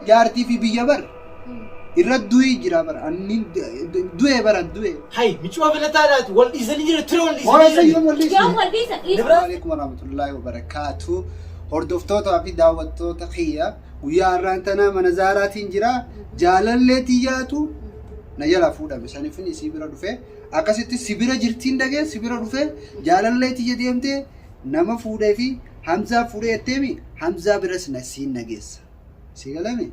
jaartii fi biyya bar irra du'ii jira bar anni du'e bar du'e. Hay micoo filataadhaati wal dhiisanii jira ture wal Hola dhiisanii yoom wal dhiisne? Yoom wal dhiisan? Dhiisa. Assalamu alaikum warahmatullahi wabarakatuh. Hordoftootaa fi daawwattoota kiyya guyyaa har'aan tana mana zaaraatiin jira. Jaalallee tiyyaatu na jala fuudhame. Saniifin isii bira dhufe. Akkasitti si bira jirtiin dhagee si bira dhufe jaalallee tiyya deemtee nama fuudhee fi Hamzaa fuudhee jetteemi Hamzaa biras na siin nageessa. Si galame?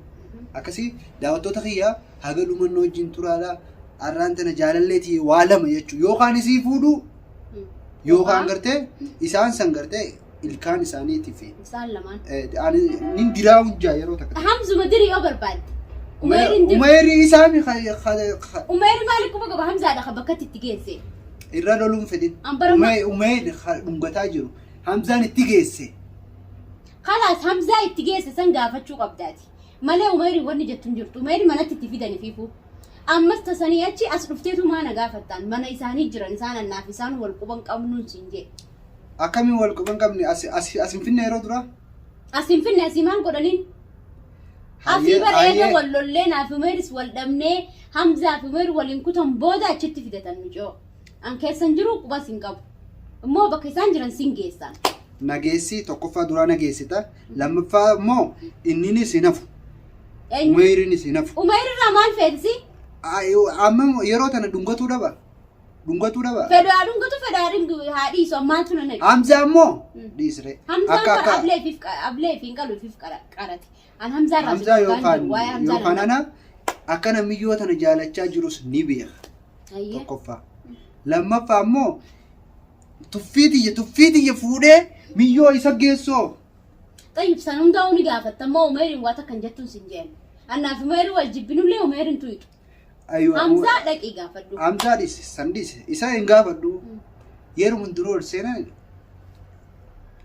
Akkasii daawwattoota kiyya haga dhumannoo wajjin turaadha. Har'aan tana jaalallee tiyya waa lama jechuudha. Yookaan isii fuudhuu yookaan gartee isaan san gartee ilkaan isaaniitii fi Isaan lamaan. ani nin diraa hunjaa yeroo takka. Hamzuma dirii yoo barbaadde. Umeeriin dir. Umeerii isaa mi Umeeri maali quba qaba Hamzaadha kan bakkatti itti geesse. irra loluun fedhin. An bara ma- Umeeri dhungataa jiru. Hamzaan itti geesse. Kalaas Hamzaa itti geesse san gaafachuu qabdaati. Malee Umeeri wanni jettu hin jirtu. Umeeri manatti itti fidani fiifuu. Ammas tasanii achi as dhufteetu maa na gaafattaan mana isaanii jiran isaan annaaf isaan wal quban qabnuun siin jee. Akkamiin wal quban qabne as as as hin finne yeroo duraa? As hin finne asii maal godhaniin? Asii bara eega wal lollee naaf Umeeris wal dhabnee Hamzaa fi Umeer waliin kutan booda achitti fidatan mucoo. An keessan jiru qubas hin qabu. Immoo bakka isaan jiran sin geessan. Nageessi tokkoffaa duraa nageessita. Lammaffaa immoo inninis hin hafu. Eenyu? Umeerinis hin hafu. Umeer irraa maal feetisi? Amma yeroo tana dhungatuu dhaba. Dhungatuu dhaba. Fedhu haa dhungatu fedhu haa dhingu haa dhiisu ammaatu na naqe. Hamzaa immoo dhiisre. Hamzaan Akka bara akka ablee fi ablee fi hin qalu fi qarate. An Hamzaa irraa Hamzaa si dhorkaan yookaan jiru waa'ee Hamzaa yookaan nan ana akka namiyyoo tana jaalachaa jirus ni beeka. Ayyee. Tokkoffaa. Lammaffaa immoo tuffii tiyya tuffii tiyya fuudhee miyyoo isa geessoo. Xayyib san hundaa'uu ni gaafatta ammoo Umeeriin waa takka hin jettuun sin jeen. Annaaf Umeerii wal jibbinullee Umeeriin tuyxu. Aywa. Hamzaa dhaqii gaafadhu. Hamzaa dhiisi san dhiisi isa hin gaafadhu. Yeruma dura ol seenan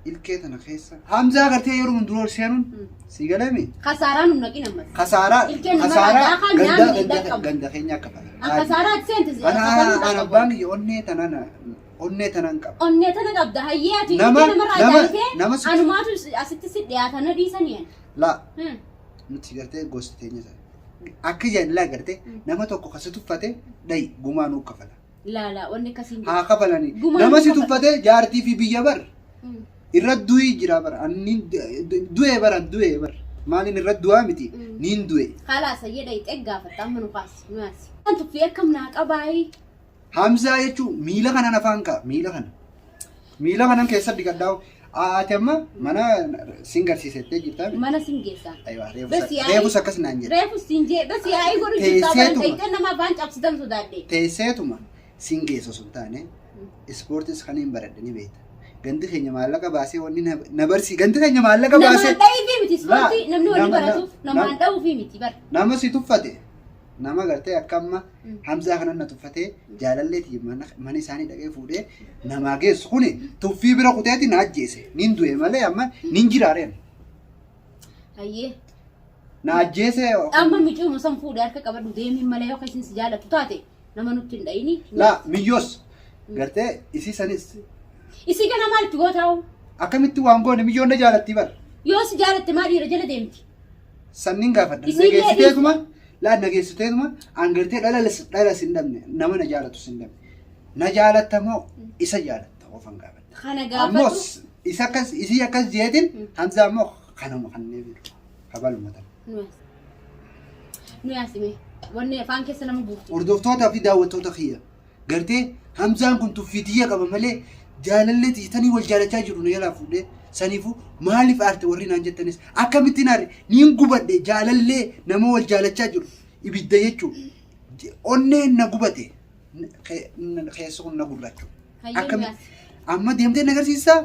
ilkee tana keessa. Hamzaa gartee yeruma dura ol seenuun si galame. Kasaaraa nun naqin ammas. Kasaaraa Ilkeen namarraa kasaaraa daakaa ganda nyaanni hin ganda dhaqqabu. ganda keenya akka fala. An kasaaraa ati seente si Ana kafaluu ana dhaqqabu. abbaan kiyya onnee tanana onnee tanan qaba. Onnee tana qabda hayyee ati Nama- ilkee namarraa nama- daakee nama si- anumaatu asitti si dhiyaatan dhiisanii ani. Laa nuti gartee gosti teenya sana. Akka jaalala gartee nama tokko kasi tuffate dhayi gumaa nuu kafala. Laa laa wanni akkasii hin jiru. Haa kafalanii. Gumaa Nama nuu si kafala. tuffate jaartii fi biyya bar. Irra du'ii jira bar. Anni du'e bar an du'e bar. Maaliin irra du'aa miti. Niin du'e. Kalaas hayyee dhayxee gaafatta amma nu kaasi nu yaasi. Kan tuffii akkam naa qabaayi. Hamzaa jechuun miila kanan afaan ka'a miila kana. Miila kanan keessa dhiqadhaa. Ati amma mana sin garsiisettee jirtaa miti? Mana sin geessaa. Aywa Bas yaa'ii- reefus akkas naan jedhe. Reefu siin jee bas yaa'ii godhu jirtaa baran Teesseetuma. dhayxee nama afaan cabsitan sodaadhe. Teesseetuma sin geessa osoo hin taane ispoortiis kan hin baradhe ni beekta. Gandi keenya maallaqa baasee wanni na na barsii gandi keenya maallaqa baasee Namaan dhahuufii miti ispoortii Laa, namni wanni nama- baratuuf nama- namaan dhahuufii miti bara. nama si tuffate Nama gartee akka amma Hamzaa kanan na tuffatee jaalallee tiyya mana mana isaanii dhaqee fuudhee namaa geessu kuni tuffii bira kuteeti na ajjeese. Nin du'e malee amma nin jiraareen. Hayyee. Na ajjeese. Amma micuuma san fuudhee harka qabadhu deemiin malee yoo isin si jaallattu taate nama nutti hin dhayini. Laa miyyoos gartee isii sanis Isii kana maal itti gootaa'u? akkamitti waan goone miyyoon na jaalatti bar. Yoo si jaalatte maa dhiira jala deemti? Sannin gaafadha. Isii illee Nageessiteetuma laa nageessiteetuma an gartee dhala dhala sin dhabne nama na jaalatu sin dhabne. Na jaalatta moo isa jaalatta qofan gaafadha. Kana Ammoo gaafadhu. isa akkas isii akkas jeetin Hamzaa immoo kanuma kanneen jiru. Kabaluma tan. Nu yaasime. Wanni afaan keessa nama buuftu. Hordoftootaa fi daawwattoota kiyya. Gartee Hamzaan kun tuffii tiyya qaba malee jaalallee tiyya tanii wal jaalachaa jiru na jalaa fuudhee saniifuu maaliif aarte warri naan jettanis akkamittiin aare niin gubadhe jaalallee nama wal jaalachaa jiru ibidda jechuun onneen na gubate keessa kun na gurraachu. Hayyee Akkami nuyaas. amma deemtee na agarsiistaa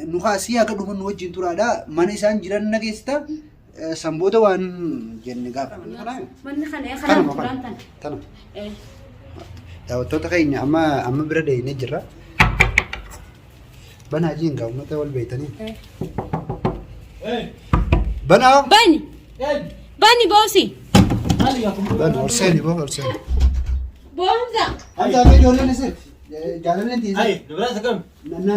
nu kaasii haga dhuma nu wajjin turaadha mana isaan jiran na geessita San booda waan jenne gaafa. Manni kana kanaan Tanuma turaan kana. tana. Tanuma. Eh. Daawwattoota keenya amma amma bira deemnee jirra. Banaa jiin gaa uummata wal beektanii. Eh. Banaa. Bani. Bani boosi. Bana ol seeni boo ol seeni. Boo Hamza. Hamza fi ijoolleen isitti. Jaalalleen tiisa. Ay, nu biraa sakam.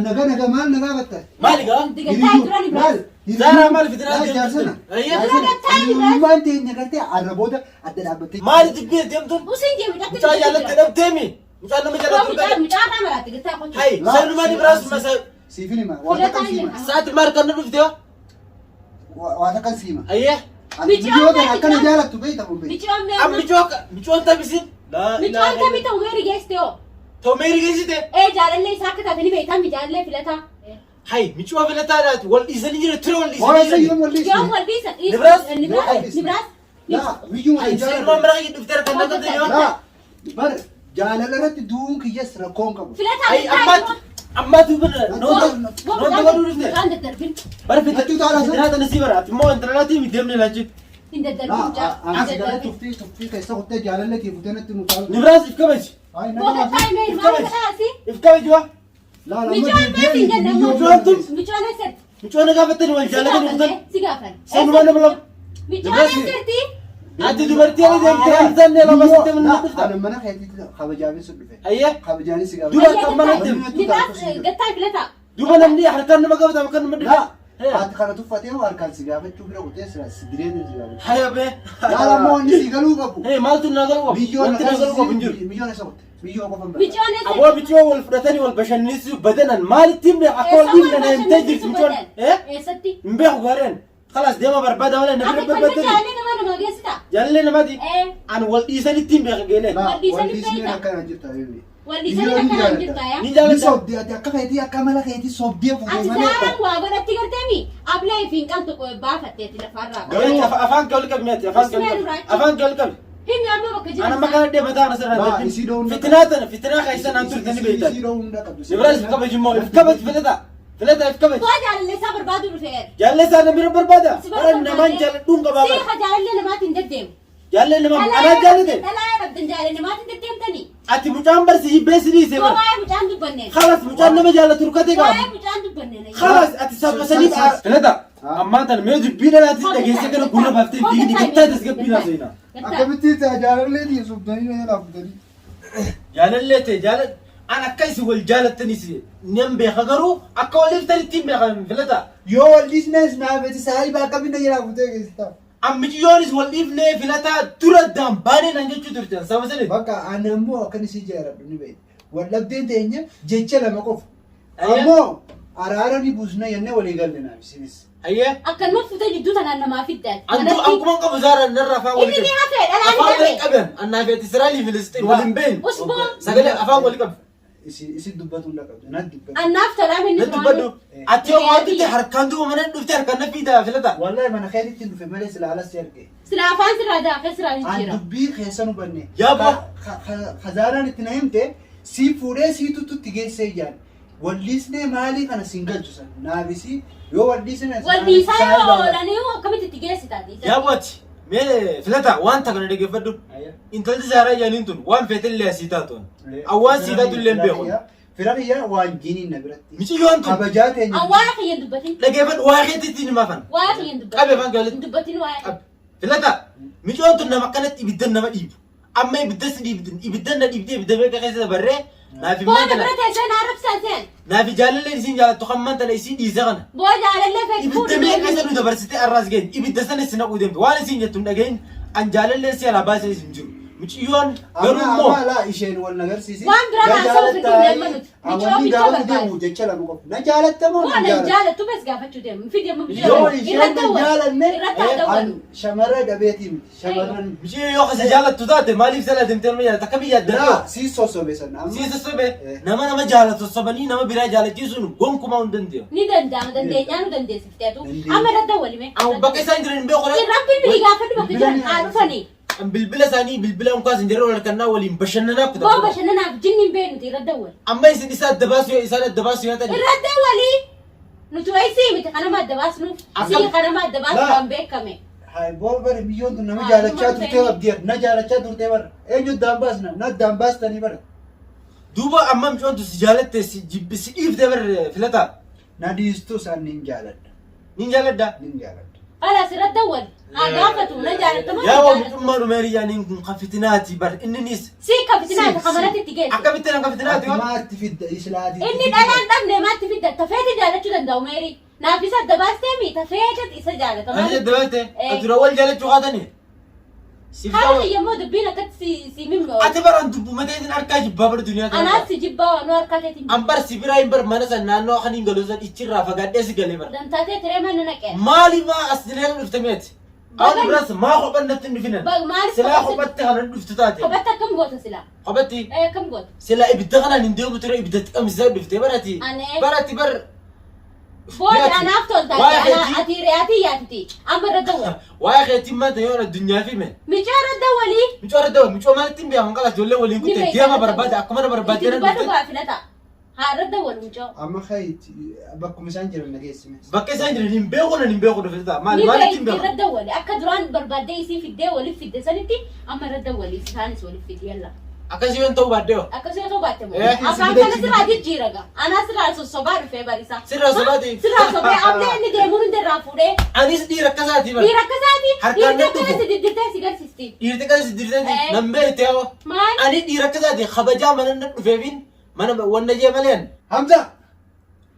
Naga naga maal nagaa batta? Maali gaa? Gattaa dura ni Maal? Zaaraa maal fitinaa Maal jaarsana? Ayya. Hiriyummaan teenya gartee arra booda adda dhaabbattee. Maali dubbii deemtuun? Usin jee mucatti. Mucaa jaalatte dhabdeemi. Mucaan nama jaallattu Mucaa mucaa irraa maraatti gattaa qochuu. Hay, sanumaa ni biraas masa. Siifin hima. Waa takkan siima. Sa'aati maal kan nu dhufte? Waa takkan siima. Ayyee. Miccoo kana akkana jaalattu beekta kun beekta. Micoon mee Am miccoo miccoon taphisiin. Micoon tamii ta'u meeri geessite hoo? Ta'u meeri geessite. Ee jaalallee isaa akka taate ni beektaa jaalallee filataa. Hay, miccoo filataadhaati. Wal dhiisanii jiru ture wal Waa dhiisanii yoom wal Yoom dhiisne? wal dhiisan? Nibraas? Nibraas? Nibraas? Laa biyyuma Hay, hin sanumaan jaalattu. bira dhuftee harkaan naqatte yoo. Laa bar jaalala irratti du'uun kiyyas rakkoo hin qabu. Filataa Hay, ammaatti ammaatti bira noota noota godhuu dhufte. Mucaan daddarbin. Bara Natti utaalaa sun. fitinaa tana si bara. Ati immoo intalaatii mi deemne laachi. Hin daddarbin Laa mucaa. Hin ani gara daddarbin. tuffii tuffii keessa kuttee jaalallee kee futee natti nu taalu. Nibraas if kabaji. Ay Booda nagaa taa'e meeri maal godhaa asii? If kabaji waa. Laa lama Micoon mee siin jenna Micoon tun. Micoon eessatti? Miccoo na gaafattani wal Si jaallatanii gaafanne kutan. si gaafanne. Sanumaa nama lama. Micoon Nibraas. eessatti? Ati dubartii ala deemtee hamzanne lama sitti mana dhufta. Ana mana keetitti kabajaanis dhufe. Ayyee. Kabajaanis Dura gaafadha. akka mana deemte. Nibraas gattaa filataa. Duuba namni harkaan nama gaafata harkaan nama Laa dhufa. ati kana tuffatee harkaan si gaafachuu bira kutee si direetiin si gaafachuu. Haya bee. Laala ammoo inni si galuu qabu. Hee maaltu naa galuu qabu? Biyyoon Wanti naa galuu qabu hin jiru. Biyyoon isa kutte. Biyyoo qofa hin barbaadu. Micoon eessatti? Aboo miccoo wal fudhatanii wal bashannansiisuu badanan maalitti hin beeku akka wal dhiibne na himtee jirti miccoon. Eh? Eessatti? Hin beeku gaariin. Kalaas deema barbaada malee na Ati bira kan barbaadani. jaalallee nama nama geessita? Jaalallee namaati. Ee. Ani wal dhiisanitti hin beeku geelee. Laa Wal dhiisanii wal dhiisneen beekta. akkana jirta beebi. Wal dhiisanii akkanaan jirta yaa? Ni Ni jaalladha. sobdee ati akka keetii akka mala keetii sobdee fuutee Ati malee. saaraan waa godhatti garteemi ablee fi hin qaltu baafatteeti lafarraa. Gaariin afaan kee ol qabi mi'aati afaan kee ol qabi. Afaan kee ol qabi. Himi amma bakka Ana jiran. makana deemataa ana sirraa Laa, isii dhoowwuu hin Fitinaa tana fitinaa keessa naan turte ni beektan. Isii dhoowwuu hunda qabdu. Nibraas if kabaji immoo if kabaji filata. Filata if kabaji. Waa jaalallee isaa barbaadu dhufeera. Jaalallee isaa namni barbaada. Si Bara namaan jaaladhuun qabaa Si bara. ka jaalallee namaatiin deddeemu. Jaalallee namaa anaa jaalate. Dhalaa dhabdan jaalallee namaatiin deddeemtanii. Ati mucaan barsi jibbee si dhiise bara. Waa'ee mucaan dubbanneen. Khalas mucaan nama jaalatu rukkate qaba. Waa'ee mucaan dubbanneen. Khalas ati saffisaniif filata. Ammaan tana mee dubbii dhalaatis dhageessee gara gurra baaftee fiigni gattaa tasgabbii naa seenaa. Akkamitti jaalallee tiya sobdanii na jalaa futanii. Jaalallee ta'e jaalal an akka isin wal jaalattanis nan beeka garuu akka wal dhiiftanitti hin beekan filata. Yoo wal dhiisnes naaf eti saahiba akkamiin na jalaa futee geessita. Ammiciyoonis wal dhiifnee filataa dura addaan baanee naan jechuu turte saba sanitti. Bakka ani ammoo akkan isii jaaladhu ni beekti. Wal dhabdeen teenya jecha lama qofa. Ayya. Ammoo araara ni buusna jennee walii galle naaf isinis. Ayyee. Akkanuma fuutee jidduu tanaan namaa fiddan. Antu akkuma qabu zaara narra afaan Inni walii ni qabi. hafe dhalaan ni Afaan walii hafe. qaban annaa fi ati Israa'elii Filisxiin wal hin beeknu. Usboo. Sagalee afaan walii qabi. Isi dubbatu hunda qabdu. Na dubbatu. Annaaf tolaa minni Na dubbadhu. Ati yoo waan dhutte harkaan duuba mana dhuftee harkaan na fiida filata. Wallahi mana keetitti hin dhufe malee sila alas si arge. Sila afaan sirraa daakee sirraa An jijjiira. dubbii keessa nu banne. Yaa boo. Kazaaraan itti na himte sii fuudhee sii tuttutti geessee ijaan. Walliisnee maalii kana siin galchu san. Naafisi yoo walliisne. Wal dhiisaa yoo oolanii akkamitti itti geessitaati? Yaa booti mee filata waan takka na dhaggeeffadhu. Intalli Zaaraa jaaniin tun waan feetellee asii taatu. Awwaan sii taatu illee hin beeku. Fira kiyya waan jiniin na biratti. Miciyyoon tun Kabajaa teenya. Awwaara kiyya hin dubbatin. dhaggeeffadhu waa keetitti ni mafan. Waa kiyya hin dubbatin. Qabe afaan kee walitti. Hin dubbatin waa'ee. Qabe. Filata miciyyoon tun nama akkanatti ibiddan nama dhiibu. Amma ibidda si dhiibdi ibiddan na dhiibdee ibidda beeka keessa dabarree naaf Booda immoo bira tana teessee na arrabsaa seen. naaf jaalalleen isiin jaalattu kan man tana isii dhiise kana. Boo jaalallee feeti Ibidda fuudhu meeqa keessa deemi. nu dabarsitee arraas geenye ibidda sana si naquu deemte waan isiin jettu hin dhageenye an jaalalleen si alaa baasee isin jiru. Miciyyoon garuu Amma immoo amma laa isheen wal nagarsiisi. Waan biraa Na haasa'uuf hin jaalattaa deemma nuti. Michoo Awwanni michoo gaafa barbaada. deemu jecha lama qofa. Na jaalatta moo Boo na na jaalattu? jaalattu bes gaafachuu deemu. Fidi amma Yoo bishaan. isheen Irratti na dawwalu. jaalanne Irratti haa an dawwalu. shamarra dhabeetii miti. Shamarran miciyyoo yoo kasa jaalattu taate maaliif sala deemtee nama jaalatta akka biyya adda laa addaa. sii sossobe sana amma. Sii sossobe nama nama jaalatu sossobanii nama biraa jaalachiisuun gonkumaa hin danda'amu. Ni danda'ama dandeenyaa nu dandeessifteetu. Dandeenya. Amma irratti dawwali mee. Amma bakka isaan jiran hin beeku. Irratti bilbilii gaafadhu bakka jiran haa dhufanii. Bilbila isaanii bilbila unkaas hin jirre wal harkannaa waliin bashannanaa Boo kutaa. bashannanaaf jinni hin beeknuti irratti dawwali. Amma isin isa adda baasuu isaan adda baasuu yoo ta'an. Irratti dawwali. Nuti wayii miti kanama adda baasnuuf. Akkam- Sii kanama adda baasnu Laa. waan beekame. Hai boo bari biyyoon tun nama Haa, jaalachaa dhuma turtee dhufee. qabdi. Na jaalachaa turtee bara. Eenyu addaan baasna? Na addaan baastanii bara. Duuba amma micoontu si jaalatte si jibbi si dhiifte bar filata. Na dhiistus an nin jaaladha. Nin jaaladha. Nin jaaladha. Kalaas irratti dawwali. Haa gaafatu na jaalattamoo Yaa na waa jaalatu. mucummaan Umeerii yaaniin kun kan fitinaati bar inninis. Si ka fitinaati ka manatti itti geesse. Akkamittiin kan fitinaati Ati waan? maatti fidda islaatii. Inni dhalaan dhabne maatti fidda tafeete jaalachuu danda'a Umeerii. Naaf isa adda baasteemi tafeete isa jaalata. Ani Maaliif? dabalte Eh. ati dura wal jaalachuu kaatanii. Siif Haala ta'u. kiyya immoo dubbiin akkatti si si mimmi. Ati baraan dubbuma ta'eetiin harkaa jibbaa bara duniyaa kana. Anaas si jibbaa waan harkaa keetiin. An bar si biraa hin bar mana san naannoo kan hin galu san ichirraa fagaadhee si galee bara. Dantaatee tiree mana naqee. Maali maa as dineera dhufte meeti? Ani Bagan- biras maa kophan natti hin dhufinan? Maaliif Silaa kophatti- kophatti kanan dhuftu taate. Kophatti akkam goota silaa? Kophatti Eh, akkam goota? silaa ibidda kanaan hin deemu ture ibiddatti qamsisaa dhufte barati. Anee. Barati bar. Booda Mi'aati. anaaf tolta. Waa'ee Ana keetii- ati re'aatii yaatiti. Amma irra dawwal. Waa'ee keetiin maanta yoo addunyaa fi me. Micoo irra dawwalii. Micoo irra dawwal micoo maalitti hin beekamu qalas ijoollee waliin Ni kutte beekama deema irra barbaade dawwal. akkuma na barbaadde Itti na dubbadhu dhufte. gaa filata. Haa irra dawwalu micoo. Amma kayti bakkuma isaan jiran nageessime. Bakka isaan jiran hin beeku nan hin beeku dhufe ta'a. Maali Ni maalitti hin beekti irra beeku? dawwali. Akka duraan barbaaddee isii fiddee waliif fidde sanitti amma irra dawwali isaanis waliif fiddi yalla. Akkasii yoon ta'uu baadde hoo? Akkasii yoo ta'u baatte moo? Eh, Afaan kana sirraa jijjiira gaa. Anaa sirraa sossobaa dhufee barisa. Sirraa sobaati. Sirraa sobee abdee inni deemuun hunda irraa fuudhee. Anis dhiira akkasaatii bara. Dhiira akkasaati. Harkaan Dhiirti na akkana dhufu. si diddirtee si garsiisti. Dhiirti kan si dirteeti Eh. nan beekte hoo? Maal? Ani dhiira akkasaati kabajaa mana na dhufeefin mana wanna jee maleen. Hamza!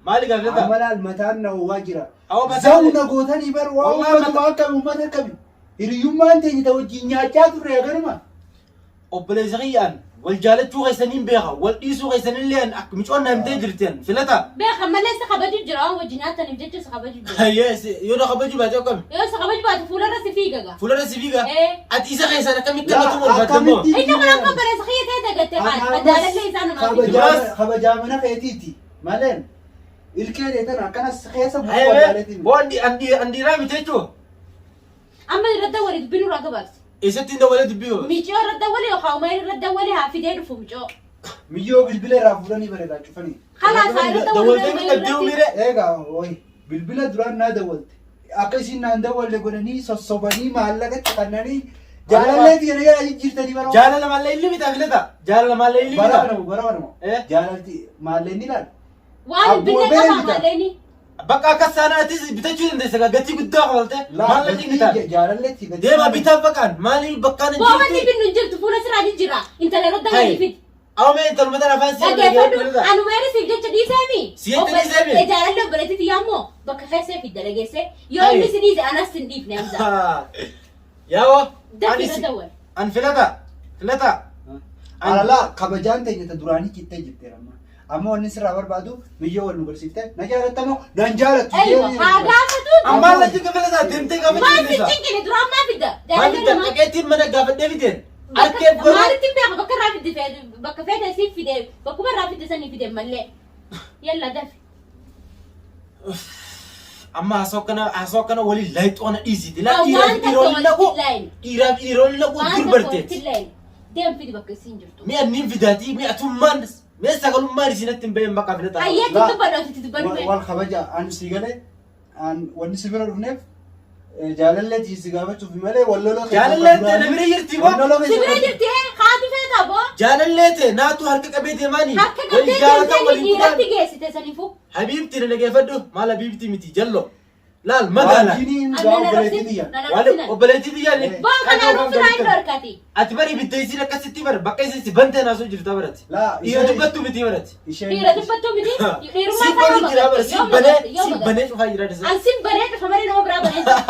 Maali gaafata? Amma laal mataan na ho'aa jira. Awwa mataan- Zawu na gootanii bar waa Wallahi uummatuma akkami uummata akkami. Hiriyyummaan teenya ta wajjin nyaachaa turre agaruma. Obboleessa kiyyaan wal jaalachuu keessaniin beeka wal dhiisuu keessanillee akka micoon na himtee jirteen filata. Beeka malee si kabaju jira waan wajjin nyaataniif jecha si kabaju jira. Yes, yoo na kabaju baate akkami? Yoo si kabaju baate fuularra si fiiga gaa. Fuularra si fiiga. Eh. Ati isa keessaan akkamitti Laa, akka tumuu barbaadde immoo? akkamitti- Inni kun akka obboleessa kiyya ta'e dagatte maal? Madaalallee isaa namaa fi. Kabajaa- Kabajaa mana keetiiti. Maleen ilkee deetan akkanas keessa bu'uu Ayyee, wadaaleetiin. boo andiiraa miti jechuun. Amma irra dawwali dubbiin irraa gabaabsi. Eessatti hin dabalee dubbii qaba? Micoo irra dawwali yookaan umayir irra dawwali haa fidee dhufu micoo. Miyyoo bilbila irraa fuudhanii bareedaa cufanii. Kalaas haa irra dawwali Dawwaltee umayir qabdee irratti. umiire. Egaa wayi bilbila duraan naa dawwalte. Akka isin naan dawwalle godhanii sossobanii maallaqa itti kannanii jaalallee tiyya yaa jijjiirtanii bara. Jaalala maallee illi bitaa filata. Jaalala maallee illi Bara bitaa. banamu bara banamu. Eh? Jaalalti maallee ni ilaala. Waan hin binne Abbuma bee qabaa bita. maalleeni. Bakka akka saanaatis bitachuu dandeessa gaa gatii guddaa kafalte maallaqa Gatii bitaa. jaalallee ti gatii. Deema bitaaf bakkaan maaliif bakkaan hin Boobanni jirti? binnu hin jirtu fuula sirraa jijjiira. Intala irra dawwali fidi. Awwa mee intaluma tana afaan si Dhaggeeffadhu anu meerisiif jecha dhiiseemi. Si jecha dhiiseemi? Jaalalli obboleettiiti yaammoo bakka keessee fidda dhageesse. Yoo inni si dhiise anas sin dhiifne Hamza. Yaawwa. Dafii irra dawwali. An filata. Filata. Alala kabajaan teenya ta duraanii cittee jirti amma. Amma wanni sirraa barbaadu miyyoo wal nu barsiifte na jaalattamoo nan jaalattu. Aywa haa gaafatu. Ammaan latti filata deemtee gaafachuu Maal si dandeessa. cinqine duraan maa fidda? Maal Jaalalli fidda namaa. dhaqeetiin mana gaafadhee fideen. Harkee Bakka godhe. maalitti hin beeku bakka irraa fidde fedhe bakka fedhe siif fide bakkuma irraa fidde sanii fide mallee. Yalla dafi. Amma haasoo akkana haasoo akkana waliin laayixoo kana dhiisiti. Laa Waan dhiiraaf takka dhiironni walitti naqu. laayin. Dhiiraaf dhiironni naqu Waan dur takka walitti barteeti. laayin. Deem fidi bakka isiin jirtu. Mi'a niin fidaatii mi'a tummaan mi'a sagalummaan isinatti hin bahin bakka filata. Hayyee itti Laa. dubbadhu ati itti dubbadhu. Wal kabaja ani si galee an wanni si bira dhufneef jaalallee si gaafachuuf malee wal loloo Jaalallee ta'e na bira jirti boo. Si bira jirti hee haati feetaa boo. Jaalallee ta'e naatu harka qabee deemaani. Harka qabdee deemtee dhiiratti geessite saniifuu. Habiibti na dhageeffadhu maal habiibti miti jallo. Laal magaala. Waajjiniin An gaa nan obboleettii arrabsin. tiyya. Nan Waan arrabsinan. obboleettii tiyyaa ni. Boo kanaan ofirraa hin dhorkati. Ati bari ibidda isiin akkasitti bar bakka isiin si bantee naasuu jirta barati. Laa, Dhiira isheen- dubbattu miti barati. Isheen Dhiira dubbattuu miti. Dhiirummaa Si isaa baru yoo jira bara magalte. si Yoo banee magalte. Yoo si magalte. banee cufaa jira disa. An sin banee dhufa malee nama biraa banee jira.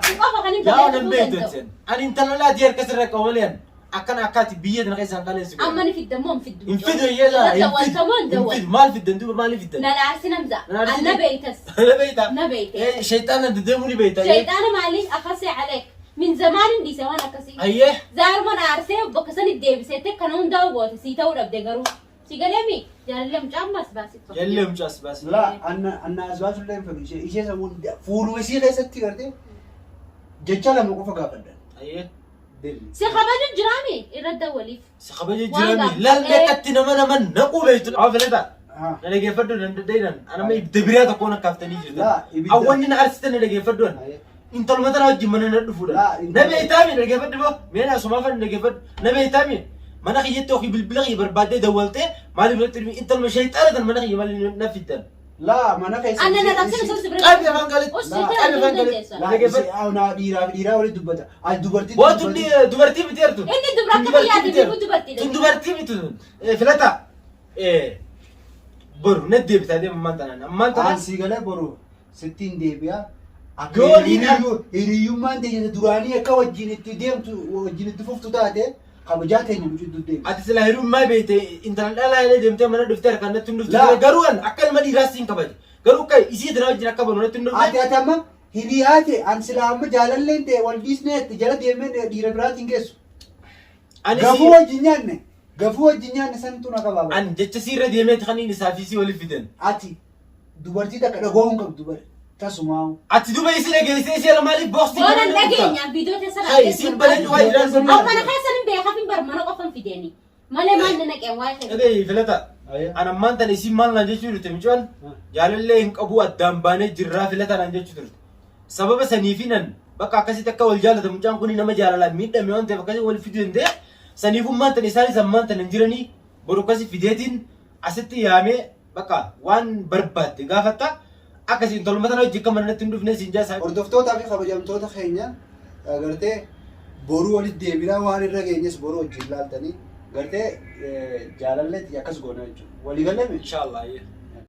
Si qofa kan hin Yaa banee nan dhufuu beektu danda'u. jetteen. Ani intala laatii harka sirra qabu malee ani akkana akkaati biyya tana keessaan qaleessu. Amma ni fidda moo hin fiddu? Hin fidu hiyyeessa. Irra Hin dawwalta moo hin fidu. Hin dawwaltu? fidu. Maal fiddan duuba maaliif fiddan? Nan aarsin Hamza. Nan aarsin. An na beeytas. Na beeyta. Na beeyte. Eh, Shayxaana deddeemuu ni beeyta. Shayxaana maali? Akasee aleek. Min zamaan hin dhiise waan akkasii. Ayyee. Zaaruma na aarsee bakka sani deebiseette kana hundaa goote sii ta'uu dhabde garuu. Si galeemi jaalallee mucaa ammas baasitti. Jallee mucaas baasi. Laa anna anna as baatullee hin fedhu ishee ishee sammuu fuuluma isii keessatti gartee jecha lama qofa gaafadha. Ayyee. Deemi. Si kabaju jiraami irra dawwaliif. Si kabaja Waan jirami. gaaf- Laal Eh. akkatti nama nama naquu beektu. Awwa filata. Haa. Na dhageeffadhu nan daddeedan. Anama ibidda biraa tokkoon akkaaftanii jirtan. Laa, ibidda- Awwanni na arsite na dhageeffadhu. Ayyee. Intaluma tana wajjin mana na dhufuudha. Laa, Na intala- beektaami dhageeffadhu boo. Mee na asumaa fana dhageeffadhu. Na beektaami. Mana kiyyatti yookiin bilbila kiyya barbaaddee dawwaltee maaliif natti dhufii intaluma shayxaana tan mana kiyya maaliif na fiddan. Laa mana keessa. Anna na rabsina sun si bira. Qabi afaan galee. Usi Laa, tana qabi afaan galee. dandeessa. Laa isi naa dhiiraa fi dhiiraa walitti dubbata. Ati dubartii. Boo tun dubartii miti ertu. Inni dubra akka biyyaati bifu dubartiidha. Tun dubartii miti tun. Filata. Boru na deebitaa deema ammaan tanaan. Ammaan tanaan. Aan sii galee boru sittiin deebi'a. Akka Gooliin hiriyyummaan teenya duraanii akka wajjin itti deemtu wajjin itti fuftu taate kabajaa teenya nu jidduu deemtu. Ati sila hiriyummaa beekte intala dhalaa illee deemtee mana dhuftee harkaan natti hin dhuftu. Laa. Garuu an akka ilma dhiiraas siin kabaje. Garuu akka isii tana wajjin akka banu natti hin dhufte. Ati ati amma hiriyaa ta'e an sila amma jaalalleen ta'e wal dhiisnee itti jala deemee dhiira biraatiin geessu. Ani Gafuu si wajjin nyaanne gafuu wajjin nyaanne santu na qabaa. an jecha siirra deemeeti kan inni isaa fi sii waliif fidan. Ati dubartii takka dhagoo hin qabdu bare tasumaa. Ati duba isii dhageessee ishee maaliif booksii Boonan dhageenya viidiyoo keessa Hai, isiin bareedu waa jiraan sun. Amma mana keessa hin beekaaf hin bar mana qofan fideeni. Malee maal na naqeen waa'ee keessa. Dhagahi filata. Ayya. An ammaan tana isiin maal naan jechuu turte mucaan jaalallee hin qabu addaan baanee jirraa filata naan jechuu turte. Sababa saniifi nan bakka akkasitti akka wal jaalata mucaan kun nama jaalalaan miidhame waan ta'eef akkasii wal fiduu danda'e. Saniifummaan tana isaanis ammaan tana hin jiranii boru akkasii fideetiin asitti yaamee bakka waan barbaadde gaafatta akkasiin tolma tana hojii akka mana natti hin dhufne siin jaasaa. Hordoftootaa fi kabajamtoota keenya gartee boruu walitti deebinaa waan irra geenyes boruu wajjin laaltanii gartee jaalalleetti akkas goona jechuudha. Walii galame? Inshaallah.